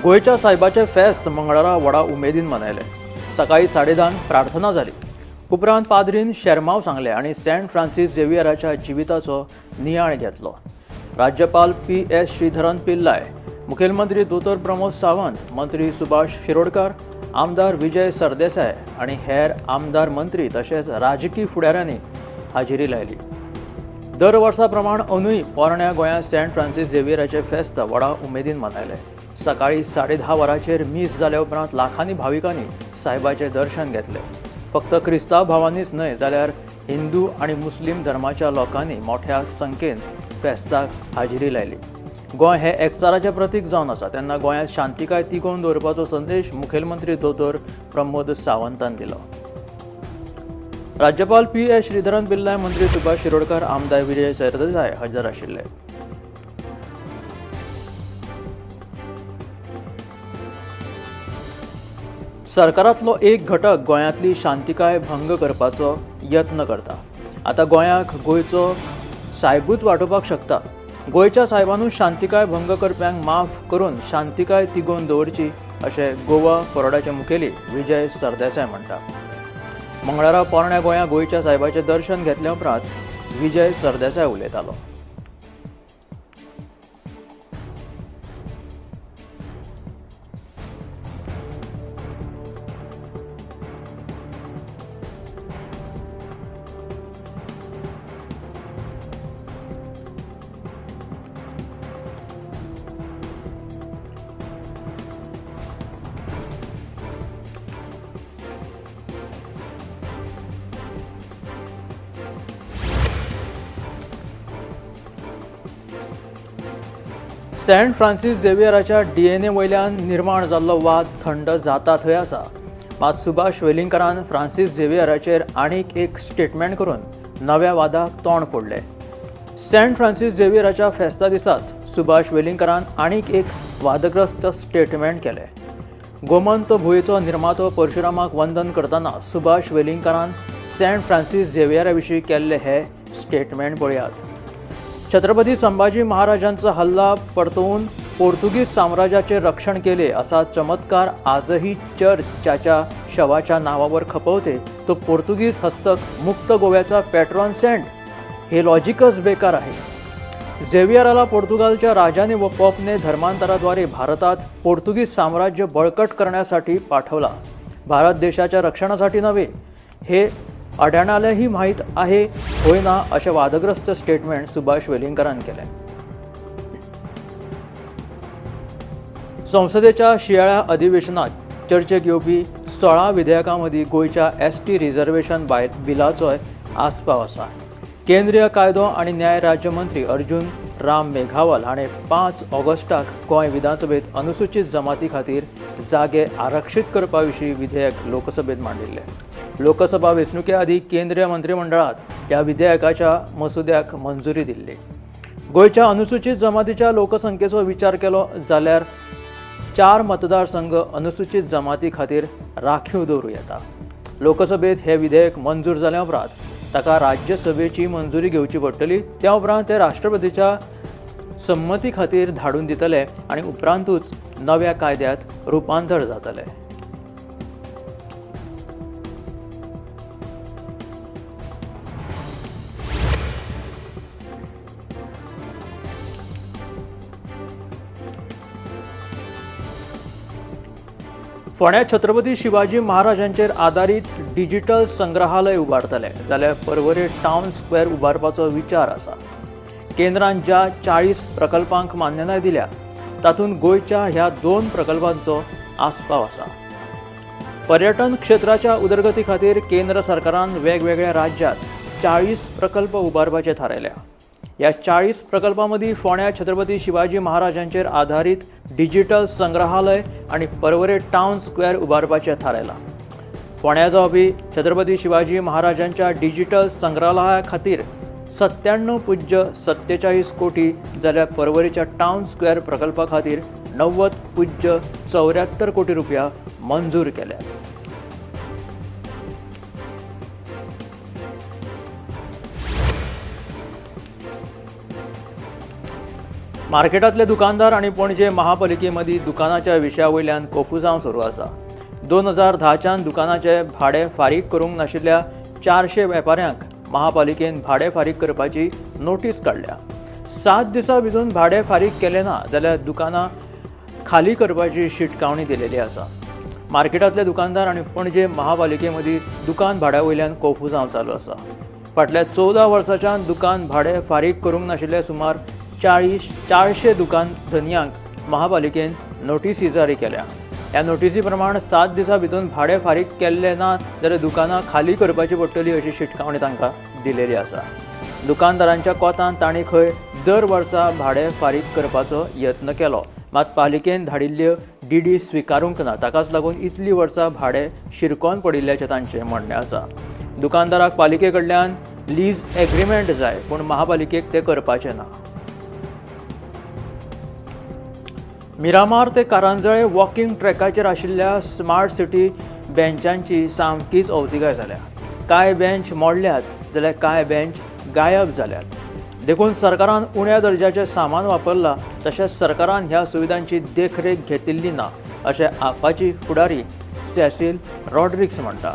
गोंयच्या सायबाचें फेस्त मंगळारा व्हडा उमेदीन मनयलें. सकाळीं 10:30 प्रार्थना जाली. उपरांत पाद्रीन शेरमांव सांगलें आनी सेंट फ्रांसीस झेवियराच्या जिविताचो नियाळ घेतलो. राज्यपाल पी.एस. श्रीधरन पिल्लाय, मुखेलमंत्री दोतोर प्रमोद सावंत, मंत्री सुभाष शिरोडकर, आमदार विजय सरदेसाय आनी हेर आमदार मंत्री तशेंच राजकी फुडाऱ्यांनी हाजेरी लायली. दर वर्सा प्रमाण अंदूय पोरण्या गोंयांत सेंट फ्रांसीस झेवियराचें फेस्त व्हडा उमेदीन मनयलें. सकाळीं 10:30 वरांचेर मीस जाल्या उपरांत लाखांनी भाविकांनी सायबाचें दर्शन घेतलें. फक्त क्रिस्तांव भावांनीच न्हय जाल्यार हिंदू आनी मुस्लीम धर्माच्या लोकांनी मोठ्या संख्येन फेस्ताक हाजेरी लायली. गोंय हें एकचाराचें प्रतीक जावन आसा, तेन्ना गोंयांत शांतिकाय तिगोवन दवरपाचो संदेश मुखेलमंत्री दोतोर प्रमोद सावंतान दिलो. राज्यपाल पी.एस. श्रीधरन पिल्लाय, मंत्री सुभाष शिरोडकर, आमदार विजय सरदेसाय हजर आशिल्ले. सरकारांतलो एक घटक गोंयांतली शांतिकाय भंग करपाचो यत्न करता. आतां गोंयाक गोंयचो सायबूच वाटोवपाक शकता. गोंयच्या सायबानूच शांतिकाय भंग करप्यांक माफ करून शांतिकाय तिगोवन दवरची अशें गोवा फॉरवर्डाचे मुखेली विजय सरदेसाय म्हणटा. मंगळारा पोरण्या गोंया गोंयच्या सायबाचें दर्शन घेतल्या उपरांत विजय सरदेसाय उलयतालो. सेंट फ्रांसीस झेवियराच्या डीएनए वयल्यान निर्माण जाल्लो वाद थंड जाता थंय आसा. मात सुभाष वेलिंगकारान फ्रांसीस झेवियराचेर आनीक एक स्टेटमेंट करून नव्या वादाक तोंड फोडलें. सेंट फ्रांसीस झेवियराच्या फेस्ता दिसाच सुभाष वेलिंगकारान आनीक एक वादग्रस्त स्टेटमेंट केलें. गोमंत भुंयेचो निर्मातो परशुरामाक वंदन करतना सुभाष वेलिंगकारान सेंट फ्रांसीस झेवियरा विशीं केल्लें हें स्टेटमेंट पळयात. छत्रपती संभाजी महाराजांचा हल्ला परतवून पोर्तुगीज साम्राज्याचे रक्षण केले असा चमत्कार आजही चर्च ज्याच्या शवाच्या नावावर खपवते तो पोर्तुगीज हस्तक मुक्त गोव्याचा पॅट्रॉन सेंट, हे लॉजिकच बेकार आहे. झेवियराला पोर्तुगालच्या राजाने व पॉपने धर्मांतराद्वारे भारतात पोर्तुगीज साम्राज्य बळकट करण्यासाठी पाठवला, भारत देशाच्या रक्षणासाठी नव्हे, हे अडाण्यालाही माहीत आहे होय ना, अशें वादग्रस्त स्टेटमेंट सुभाष वेलिंगकारान केलें. संसदेच्या शिंयाळ्या अधिवेशनात चर्चेक येवपी 16 विधेयकां मदीं गोंयच्या एसटी रिझर्वेशन बिलाचोय आस्पाव आसा. केंद्रीय कायदो आनी न्याय राज्यमंत्री अर्जुन राम मेघावाल हाणें 5 ऑगस्टाक गोंय विधानसभेत अनुसूचित जमाती खातीर जागे आरक्षीत करपा विशीं विधेयक लोकसभेत मांडिल्लें. लोकसभा वेंचणुके आदीं केंद्रीय मंत्रिमंडळात ह्या विधेयकाच्या मसुद्याक मंजुरी दिल्ली. गोंयच्या अनुसूचित जमातीच्या लोकसंख्येचो विचार केलो जाल्यार 4 मतदारसंघ अनुसूचित जमाती खातीर राखीव दवरूं येता. लोकसभेत हे विधेयक मंजूर जाल्या उपरांत ताका राज्यसभेची मंजुरी घेवची पडटली. त्या उपरांत ते राष्ट्रपतीच्या संमती खातीर धाडून दितले आनी उपरांतूच नव्या कायद्यांत रुपांतर जातलें. फोंड्या छत्रपती शिवाजी महाराजांचेर आदारीत डिजिटल संग्रहालय उबारतले जाल्यार पर्वरे टावन स्क्वेअर उबारपाचो विचार आसा. केंद्रान ज्या 40 प्रकल्पांक मान्यताय दिल्या तातूंत गोंयच्या ह्या 2 प्रकल्पांचो आस्पाव आसा. पर्यटन क्षेत्राच्या उदरगती खातीर केंद्र सरकारान वेगवेगळ्या राज्यांत 40 प्रकल्प उबारपाचे थारायल्या. ह्या 40 प्रकल्पां मदीं फोंड्या छत्रपती शिवाजी महाराजांचेर आधारीत डिजिटल संग्रहालय आनी पर्वरे टावन स्क्वेअर उबारपाचें थारायलां. फोंड्या जावपी छत्रपती शिवाजी महाराजांच्या डिजिटल संग्रहालया खातीर 97.47 कोटी जाल्यार पर्वरेच्या टावन स्क्वेअर प्रकल्पा खातीर 90.74 कोटी रुपया मंजूर केल्यात. मार्केटांतले दुकानदार आनी पणजे महापालिके मदीं दुकानाच्या विशया वयल्यान कोफुसांव सुरू आसा. 2010च्यान दुकानाचे भाडें फारीक करूंक नाशिल्ल्या 400 वेपाऱ्यांक महापालिकेन भाडें फारीक करपाची नोटीस काडल्या. 7 दिसां भितर भाडें फारीक केलें ना जाल्यार दुकानां खाली करपाची शिटकावणी दिलेली आसा. मार्केटांतले दुकानदार आनी पणजे महापालिके मदीं दुकान भाड्या वयल्यान कोफुसांव चालू आसा. फाटल्या 14 वर्सांच्यान दुकान भाडें फारीक करूंक नाशिल्ले सुमार 400 दुकान धनयांक महापालिकेन नोटीसी जारी केल्या. ह्या नोटीसी प्रमाण 7 दिसां भितर भाडें फारीक केल्लें ना जाल्यार दुकानां खाली करपाची पडटली अशी शिटकावणी तांकां दिलेली आसा. दुकानदारांच्या कोतान तांणी खंय दर वर्सा भाडें फारीक करपाचो यत्न केलो, मात पालिकेन धाडिल्ल्यो डीडी स्विकारूंक ना. ताकाच लागून इतलीं वर्सां भाडें शिरकोन पडिल्ल्याचें तांचें म्हणणें आसा. दुकानदाराक पालिके कडल्यान लीज एग्रीमेंट जाय, पूण महापालिकेक तें करपाचें ना. मिरामार ते कारंजळे वॉकिंग ट्रॅकाचेर आशिल्ल्या स्मार्ट सिटी बेंचांची सामकीच अवतिकाय जाल्या. कांय बेंच मोडल्यात जाल्यार कांय बेंच गायब जाल्यात. देखून सरकारान उण्या दर्जाचें सामान वापरलां, तशेंच सरकारान ह्या सुविधांची देखरेख घेतिल्ली ना अशें आपाची फुडारी सेसील रॉड्रिक्स म्हणटा.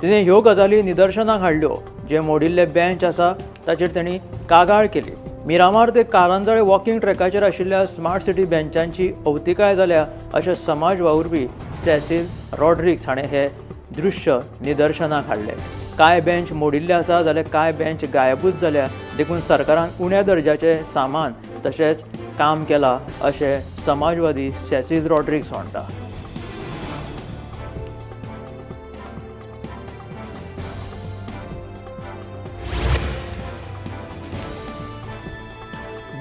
तिणें ह्यो गजाली निदर्शनाक हाडल्यो. जे मोडिल्ले बेंच आसा ताचेर तांणी कागाळ केली. मिरामार ते कारंजळे वॉकिंग ट्रॅकाचेर आशिल्ल्या स्मार्ट सिटी बेंचांची अवतिकाय जाल्या अशें समाज वावुरपी सेसील रॉड्रिक्स हाणें हें दृश्य निदर्शनाक हाडलें. कांय बेंच मोडिल्ले आसा जाल्यार कांय बेंच गायबूच जाल्या, देखून सरकारान उण्या दर्जाचें सामान तशेंच काम केलां अशें समाजवादी सेसील रॉड्रिक्स म्हणटा.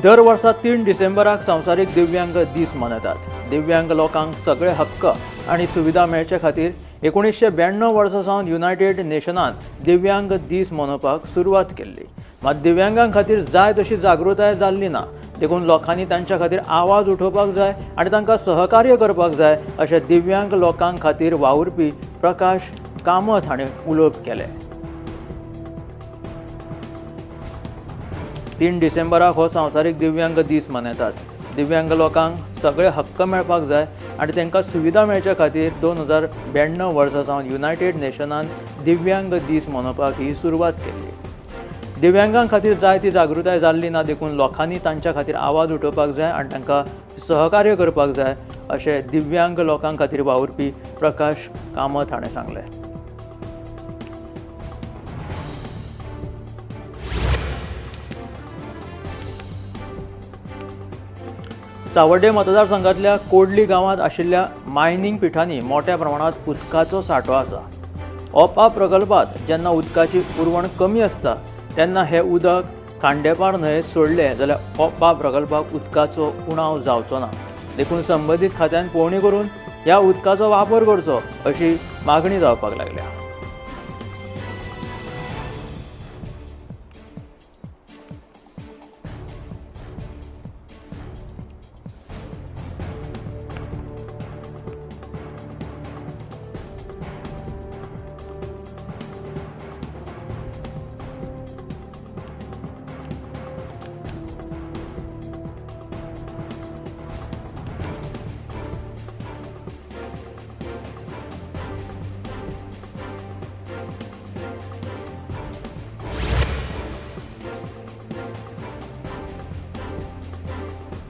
दर वर्सा 3 डिसेंबराक संवसारीक दिव्यांग दीस मनयतात. दिव्यांग लोकांक सगळे हक्क आनी सुविधा मेळचे खातीर 1992 वर्सा सावन युनायटेड नेशनान दिव्यांग दीस मनोवपाक सुरवात केल्ली. मात दिव्यांगां खातीर जाय तशी जागृताय जाल्ली ना, देखून लोकांनी तांच्या खातीर आवाज उठोवपाक जाय आनी तांकां सहकार्य करपाक जाय अशें दिव्यांग लोकां खातीर वावुरपी प्रकाश कामत हाणें उलोवप केलें. 3 डिसेंबराक हो संवसारीक दिव्यांग दीस मनयतात. दिव्यांग लोकांक सगळे हक्क मेळपाक जाय आनी तांकां सुविधा मेळचे खातीर 2092 वर्सा सावन युनायटेड नेशनान दिव्यांग दीस मनोवपाक ही सुरवात केल्ली. दिव्यांगां खातीर जाय ती जागृताय जाल्ली ना, देखून लोकांनी तांच्या खातीर आवाज उठोवपाक जाय आनी तांकां सहकार्य करपाक जाय अशें दिव्यांग लोकां खातीर वावुरपी प्रकाश कामत हाणें सांगलें. सावर्डे मतदारसंघातल्या कोडली गांवांत आशिल्ल्या मायनींग पिठांनी मोठ्या प्रमाणांत उदकाचो सांठो आसा. ओपा प्रकल्पांत जेन्ना उदकाची पुरवण कमी आसता तेन्ना हें उदक खांडेपार न्हंयेंत सोडलें जाल्यार ओपा प्रकल्पाक उदकाचो उणाव जावचो ना, देखून संबंदीत खात्यान पळोवणी करून ह्या उदकाचो वापर करचो अशी मागणी जावपाक लागल्या.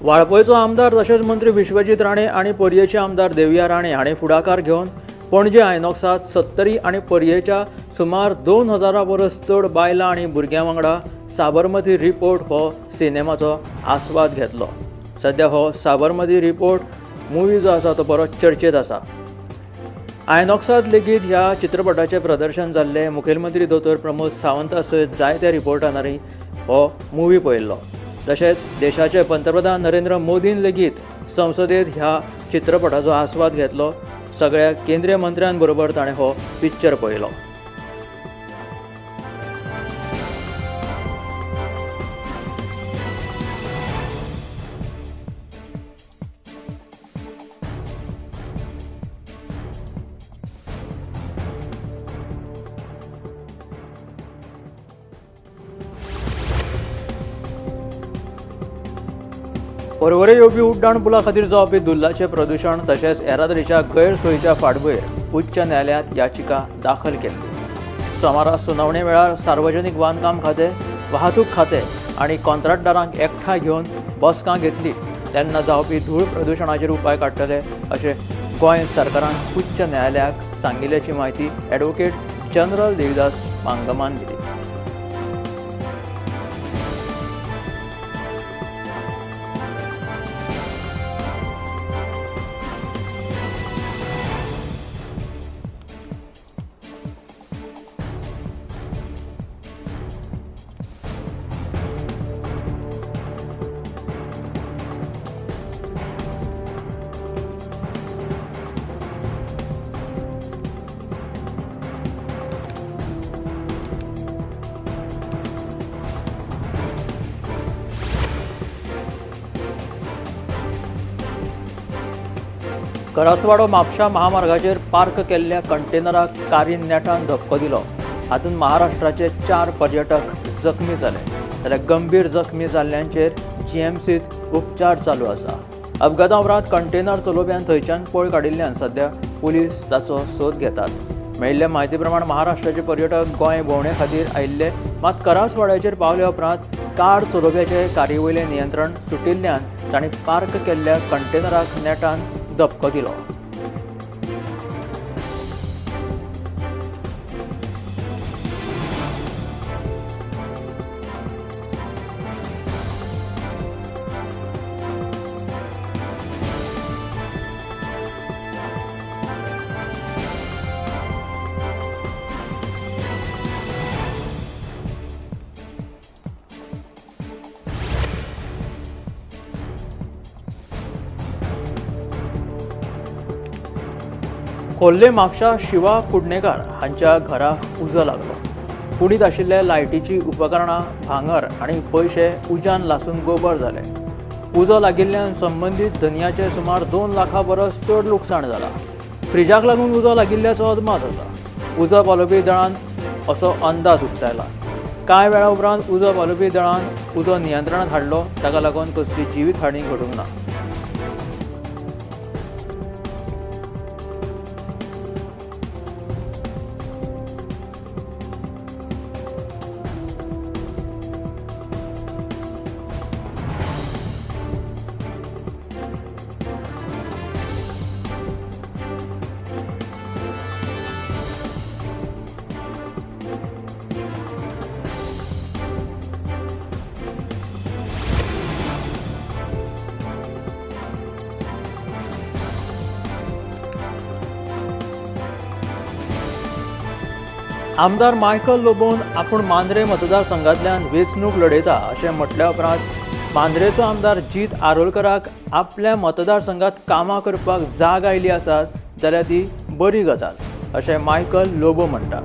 वाळपयचो आमदार तशेंच मंत्री विश्वजीत राणे आनी पर्येचे आमदार देविया राणे हांणी फुडाकार घेवन पणजे आयनॉक्सांत 70 आनी पर्येच्या सुमार 2000 परस चड बायलां आनी भुरग्यां वांगडा साबरमती रिपोर्ट हो सिनेमाचो आस्वाद घेतलो. सद्या हो साबरमती रिपोर्ट मुवी जो आसा तो बरो चर्चेत आसा. आयनॉक्सांत लेगीत ह्या चित्रपटाचें प्रदर्शन जाल्लें. मुखेलमंत्री दोतोर प्रमोद सावंता सयत जायत्या रिपोर्टरांनी हो मुवी पळयल्लो. तशेंच देशाचे पंतप्रधान नरेंद्र मोदीन लेगीत संसदेत ह्या चित्रपटाचो आस्वाद घेतलो. सगळ्या केंद्रीय मंत्र्यांबरोबर ताणें हो पिक्चर पळयलो. पर्वरे येवपी उड्डाण पुला खातीर जावपी धुल्लाचें प्रदूशण तशेंच येरादारीच्या गैरसोयीच्या फाटभुंयेर उच्च न्यायालयांत याचिका दाखल केल्ली. सोमारा सुनावणे वेळार सार्वजनीक बांदकाम खातें, वाहतूक खातें आनी कॉंत्राटदारांक एकठांय घेवन बसका घेतली तेन्ना जावपी धूळ प्रदुशणाचेर उपाय काडटले अशें गोंय सरकारान उच्च न्यायालयाक सांगिल्ल्याची म्हायती ॲडव्होकेट जनरल देविदास मांगमान दिली. करासवाडो म्हापशा महामार्गाचेर पार्क केल्ल्या कंटेनराक कारीन नेटान धपको दिलो. हातूंत महाराष्ट्राचे 4 पर्यटक जखमी जाले, जाल्यार गंभीर जखमी जाल्ल्यांचेर जीएमसींत उपचार चालू आसा. अपघाता उपरांत कंटेनर चलोवप्यान थंयच्यान पळ काडिल्ल्यान सध्या पुलीस ताचो सोद घेतात. मेळिल्ले म्हायती प्रमाण महाराष्ट्राचे पर्यटक गोंय भोंवणे खातीर आयिल्ले, मात करासवाड्याचेर पावल्या उपरांत कार चलोवप्याचे कारी वयलें नियंत्रण सुटिल्ल्यान तांणी पार्क केल्ल्या कंटेनराक नेटान धपको दिलो. खोर्ले म्हापशा शिवा कुडणेकार हांच्या घराक उजो लागलो. कुडींत आशिल्ल्या लायटीचीं उपकरणां, भांगर आनी पयशे उज्यान लासून गोबर जाले. उजो लागिल्ल्यान संबंदीत धनयाचें सुमार 2 लाखां परस चड लुकसाण जालां. फ्रिजाक लागून उजो लागिल्ल्याचो अदमास आसा. उजो पालोवपी दळान असो अंदाज उक्तायला. कांय वेळा उपरांत उजो पालोवपी दळान उजो नियंत्रणांत हाडलो. ताका लागून कसली जिवीत हानी घडूंक ना. आमदार मायकल लोबोन आपूण मांद्रे मतदारसंघांतल्यान वेंचणूक लढयता अशें म्हटल्या उपरांत मांद्रेचो आमदार जीत आरोलकराक आपल्या मतदारसंघात कामां करपाक जाग आयली आसात जाल्यार ती बरी गजाल अशें मायकल लोबो म्हणटा.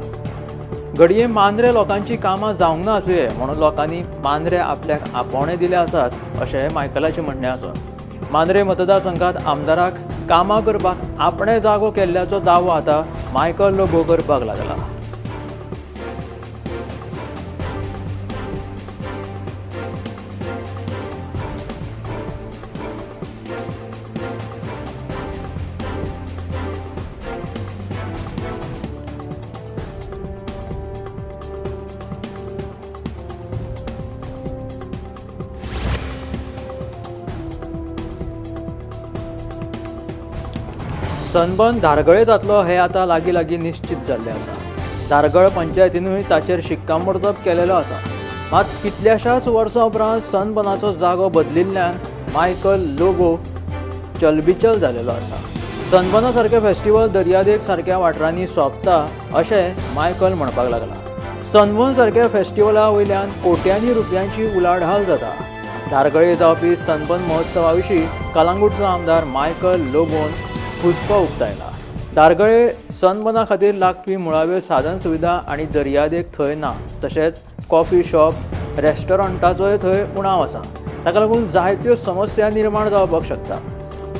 घडये मांद्रे लोकांची कामां जावंक ना आसुये म्हणून लोकांनी मांद्रे आपल्याक आपोवणे दिले आसात अशें मायकलाचें म्हणणें आसा. मांद्रे मतदारसंघात आमदाराक कामां करपाक आपणें जागो केल्ल्याचो दावो आतां मायकल लोबो करपाक लागला. सनबर्न धारगळे जातलो हे आतां लागीं लागीं निश्चित जाल्लें आसा. धारगळ पंचायतीनूय ताचेर शिक्कामोर्तब केलेलो आसा. मात कितल्याशाच वर्सां उपरांत सनबर्नाचो जागो बदलिल्ल्यान मायकल लोबो चलबिचल जालेलो आसा. सनबर्ना सारकें फेस्टिवल दर्यादेग सारक्या वाठारांनी सोंपता अशें मायकल म्हणपाक लागला. सनबर्न सारक्या फेस्टिवला वयल्यान कोट्यांनी रुपयांची उलाढाल जाता. धारगळे जावपी सनबर्न महोत्सवा विशीं कलांगूटचो आमदार मायकल लोबोन हुस्को उक्तायला. धारगळे सनबर्ना खातीर लागपी मुळाव्यो साधन सुविधा आनी दर्यादेग थंय ना, तशेंच कॉफी शॉप, रेस्टॉरंटाचोय थंय उणाव आसा. ताका लागून जायत्यो समस्या निर्माण जावपाक शकता.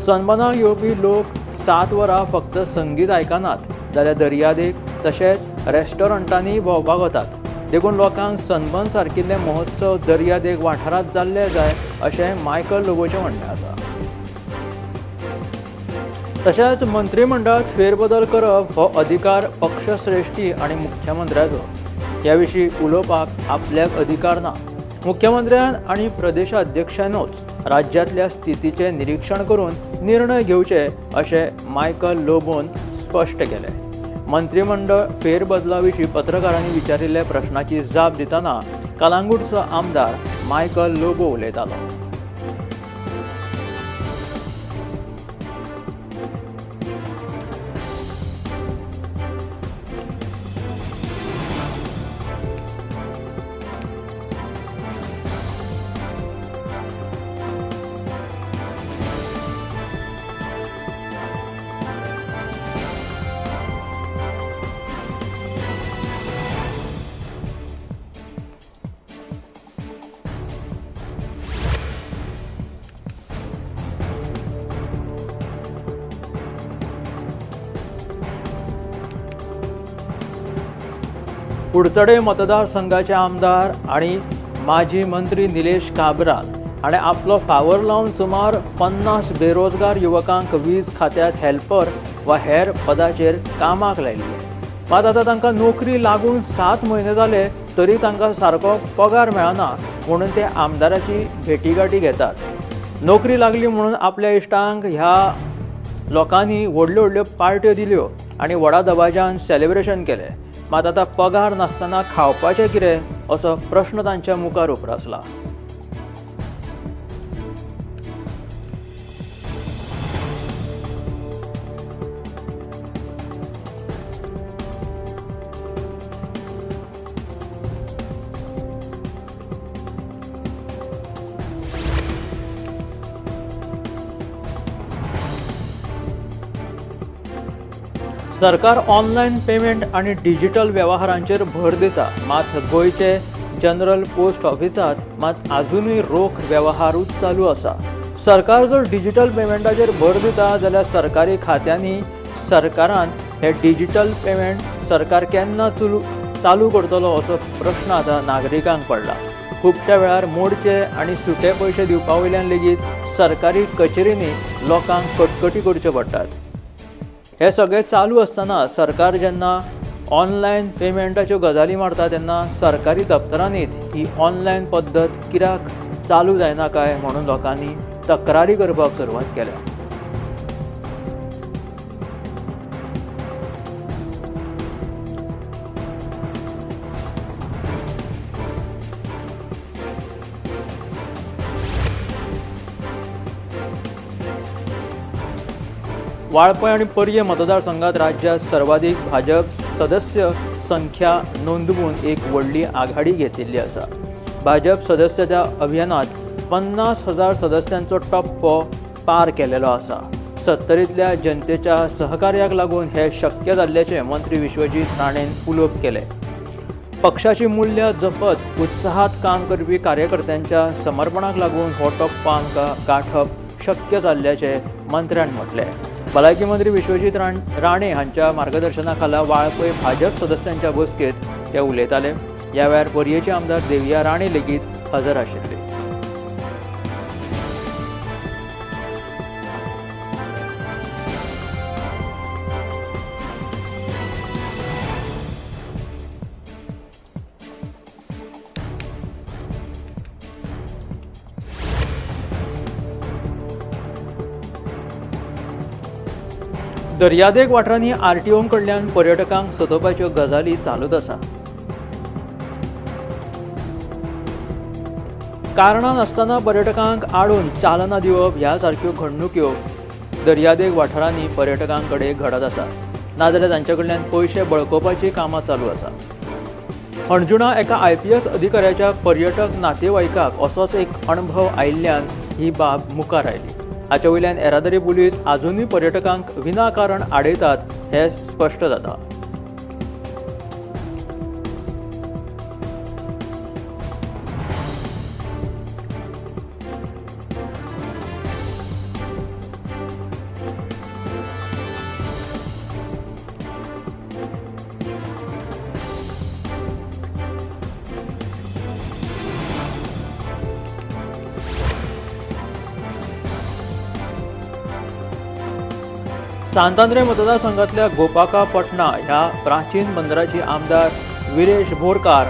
सनबर्नाक येवपी लोक 7 वरां फक्त संगीत आयकनात जाल्यार दर्यादेग तशेंच रेस्टॉरंटांनी भोंवपाक वतात. देखून लोकांक सनबर्न सारकिल्ले महोत्सव दर्यादेग वाठारांत जाल्ले जाय अशें मायकल लोबोचें म्हणणें आसा. तशेंच मंत्रिमंडळात फेरबदल करप हो अधिकार पक्षश्रेष्ठी आनी मुख्यमंत्र्याचो. ह्या विशीं उलोवपाक आपल्याक अधिकार ना. मुख्यमंत्र्यान आनी प्रदेशाध्यक्षानूच राज्यांतल्या स्थितीचें निरीक्षण करून निर्णय घेवचे अशें मायकल लोबोन स्पश्ट केलें. मंत्रिमंडळ फेरबदला विशीं पत्रकारांनी विचारिल्ल्या प्रश्नाची जाप दितना कलांगूटचो आमदार मायकल लोबो उलयतालो. कुडचडे मतदारसंघाचे आमदार आणि माजी मंत्री निलेश काब्राल हाणें आपलो फावर लावन सुमार 50 बेरोजगार युवकांक वीज खात्यांत हेल्पर वा हेर पदाचेर कामाक लायिल्ले. मात आतां तांकां नोकरी लागून 7 म्हयने जाले तरी तांकां सारको पगार मेळना म्हणून ते आमदाराची भेटीगाठी घेतात. नोकरी लागली म्हणून आपल्या इश्टांक ह्या लोकांनी व्हडल्यो व्हडल्यो पार्ट्यो दिल्यो आनी व्हडा दबाज्यान सेलिब्रेशन केलें. मात आतां पगार नासतना खावपाचें कितें असो प्रश्न तांच्या मुखार उप्रासला. सरकार ऑनलायन पेमेंट आनी डिजिटल वेव्हारांचेर भर दिता, मात गोंयचे जनरल पोस्ट ऑफिसांत मात आजुनूय रोख वेव्हारूच चालू आसा. सरकार जर डिजिटल पेमेंटाचेर भर दिता जाल्यार सरकारी खात्यांनी सरकारान हे डिजिटल पेमेंट सरकार केन्ना चालू करतलो असो प्रश्न आतां नागरिकांक पडला. खुबश्या वेळार मोडचे आनी सुटे पयशे दिवपा वयल्यान लेगीत सरकारी कचेरींनी लोकांक कटकटी करच्यो पडटात. हे सगळें चालू आसतना सरकार जेन्ना ऑनलायन पेमेंटाच्यो गजाली मारता तेन्ना सरकारी दप्तरांनीच ही ऑनलायन पद्दत कित्याक चालू जायना काय म्हणून लोकांनी तक्रारी करपाक सुरवात केल्या. वाळपय आनी पर्ये मतदारसंघात राज्यात सर्वाधिक भाजप सदस्य संख्या नोंदवून एक व्हडली आघाडी घेतिल्ली आसा. भाजप सदस्यता अभियानात 50,000 सदस्यांचो टप्पो पार केलेलो आसा. सत्तरींतल्या जनतेच्या सहकार्याक लागून हे शक्य जाल्ल्याचें मंत्री विश्वजीत राणेन उलोवप केलें. पक्षाची मूल्यां जपत उत्साहात काम करपी कार्यकर्त्यांच्या समर्पणाक लागून हो टप्पो आमकां गांठप शक्य जाल्ल्याचें मंत्र्यान म्हटलें. भलायकी मंत्री विश्वजीत राणे हांच्या मार्गदर्शना खाला वाळपय भाजप सदस्यांच्या बसकेंत ते उलयताले. ह्या वेळार पर्येचे आमदार देविया राणे लेगीत हजर आशिल्ले. दर्यादेग वाठारांनी आरटीओ कडल्यान पर्यटकांक सतोवपाच्यो गजाली चालूच आसा. कारणां नासतना पर्यटकांक आडून चालना दिवप ह्या सारक्यो घडणुक्यो दर्यादेग वाठारांनी पर्यटकांकडे घडत आसा. नाजाल्यार तांचे कडल्यान पयशे बळकोवपाची कामां चालू आसा. हणजुणा एका IPS अधिकाऱ्याच्या पर्यटक नातेवाईकाक असोच एक अणभव आयिल्ल्यान ही बाब मुखार आयली. हाचे वयल्यान येरादारी पुलीस आजुनूय पर्यटकांक विनाकारण आडयतात हें स्पश्ट जाता. सांतांद्रे मतदारसंघातल्या गोपाका पटना ह्या प्राचीन बंदराची आमदार विरेश बोरकार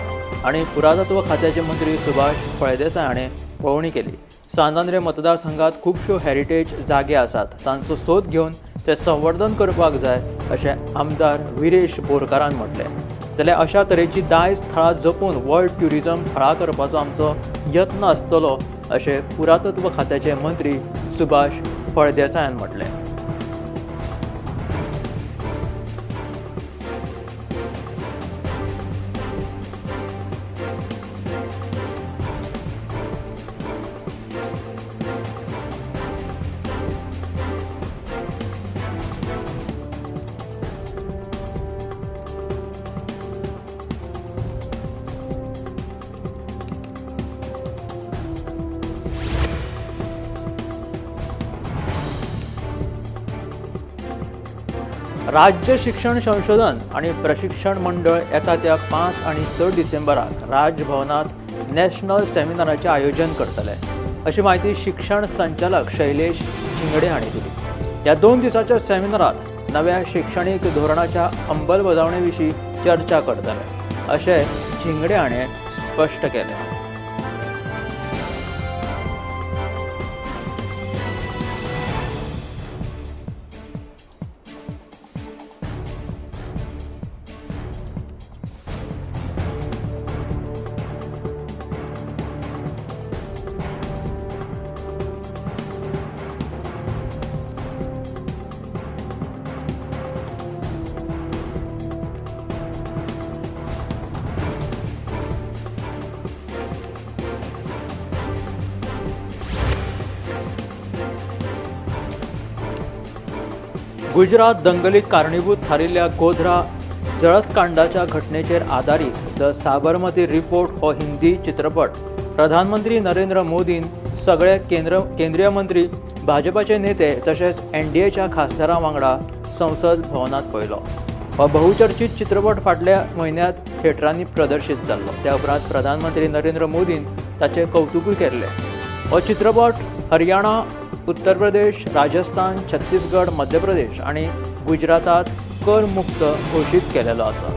आणि पुरातत्व खात्याचे मंत्री सुभाष फळदेसाय हाणें पळोवणी केली. सांतांद्रे मतदारसंघात खुबश्यो हेरिटेज जागे आसात, तांचो सोद घेवन ते संवर्धन करपाक जाय अशें आमदार विरेश बोरकारान म्हटलें. जाल्यार अशा तरेची दायज थळां जपून वर्ल्ड ट्युरिजम थळां करपाचो आमचो यत्न आसतलो अशें पुरातत्व खात्याचे मंत्री सुभाष फळदेसायान म्हटलें. राज्य शिक्षण संशोधन आणि प्रशिक्षण मंडळ येता त्या 5 आणि 6 डिसेंबराक राजभवनात नॅशनल सेमिनाराचें आयोजन करतले अशी म्हायती शिक्षण संचालक शैलेश झिंगडे हांणी दिली. ह्या 2 दिसांच्या सेमिनारात नव्या शिक्षणीक धोरणाच्या अंमलबजावणे विशीं चर्चा करतले अशें झिंगडे हाणें स्पश्ट केलें. गुजरात दंगलीक कारणीभूत थारिल्ल्या गोध्रा जळतकांडाच्या घटनेचेर आदारीत the Sabarmati report हो हिंदी चित्रपट प्रधानमंत्री नरेंद्र मोदीन सगळे केंद्रीय मंत्री, भाजपाचे नेते तशेंच एनडीएच्या खासदारां वांगडा संसद भवनांत पळयलो. हो बहुचर्चित चित्रपट फाटल्या म्हयन्यांत थिएटरांनी प्रदर्शीत जाल्लो. त्या उपरांत प्रधानमंत्री नरेंद्र मोदीन ताचें कवतुकूय केल्लें. हो चित्रपट हरियाणा, उत्तर प्रदेश, राजस्थान, छत्तीसगड, मध्य प्रदेश आनी गुजरातात करमुक्त घोशीत केलेलो आसा.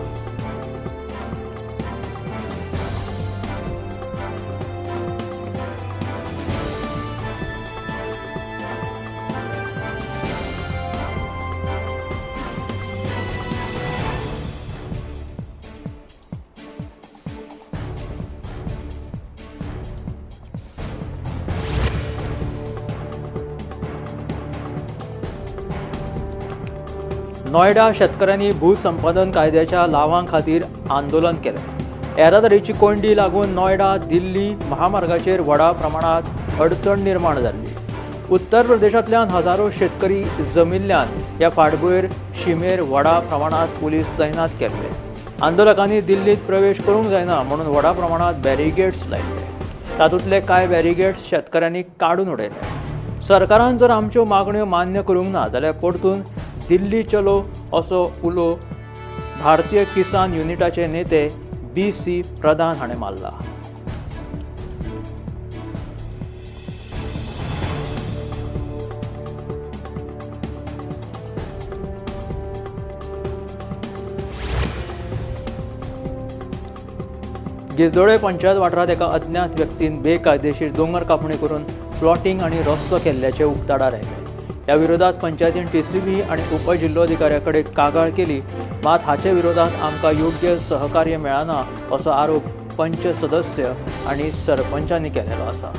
नोयडा शेतकऱ्यांनी भूसंपादन कायद्याच्या लावां खातीर आंदोलन केलें. येरादारीची कोंयडी लागून नोयडा दिल्ली महामार्गाचेर व्हडा प्रमाणांत अडचण निर्माण जाल्ली. उत्तर प्रदेशांतल्यान हजारो शेतकरी जमिल्ल्यान ह्या फाटभूंयेर शिमेर व्हडा प्रमाणांत पुलीस तैनात केल्ले. आंदोलकांनी दिल्लींत प्रवेश करूंक जायना म्हणून व्हडा प्रमाणांत बॅरिगेट्स लायिल्ले. तातूंतले कांय बॅरिगेट्स शेतकऱ्यांनी काडून उडयले. सरकारान जर आमच्यो मागण्यो मान्य करूंक ना जाल्यार परतून दिल्ली चलो असो उलो भारतीय किसान युनिटाचे नेते बी.सी. प्रधान हाणें मारला. गिरदोळे पंचायत वाठारांत एका अज्ञात व्यक्तीन बेकायदेशीर दोंगर कापणी करून प्लॉटिंग आनी रस्तो केल्ल्याचें उक्ताडार आयलें. ह्या विरोधात पंचायतीन टीसीबी आनी उपजिल्लोधिकाऱ्या कडेन कागाळ केली, मात हाचे विरोधात आमकां योग्य सहकार्य मेळना असो आरोप पंच सदस्य आनी सरपंचांनी केलेलो आसा.